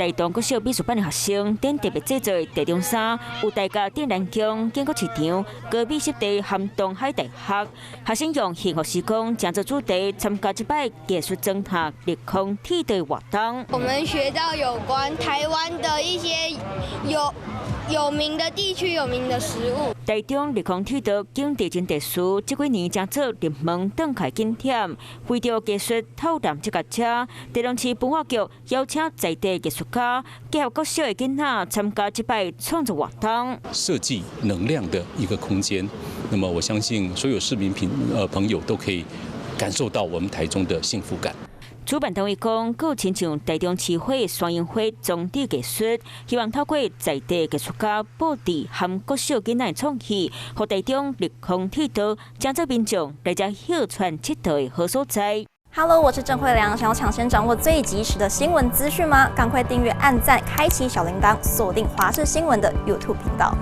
大同國小美術班的學生頂特別製作台中衫，有大甲鎮瀾宮、建國市場、高美濕地和東海大學，學生用幸福時光當做主題，參加這擺藝術裝塔綠空鐵道活動。我們學到有關台灣的一些有名的地區、有名的食物。台中綠空鐵道景地真特殊，這幾年成做熱門轉開景點。為著藝術透藍這個車，台中市文化局邀請在地藝術家結合國小的囡仔參加這擺創作活動。設計能量的一個空間，那麼我相信所有市民朋友都可以感受到我們台中的幸福感。主辦單位講，閣有親像台中市會雙櫻花裝置藝術，希望透過在地藝術家布置和國小囡仔的創意，予台中綠空鐵道成做民眾來遮歇喘𨑨迌的好所在。 Hello，我是鄭慧良，想要搶先掌握最及時的新聞資訊嗎？趕快訂閱、按讚、開啟小鈴鐺，鎖定華視新聞的 YouTube 頻道。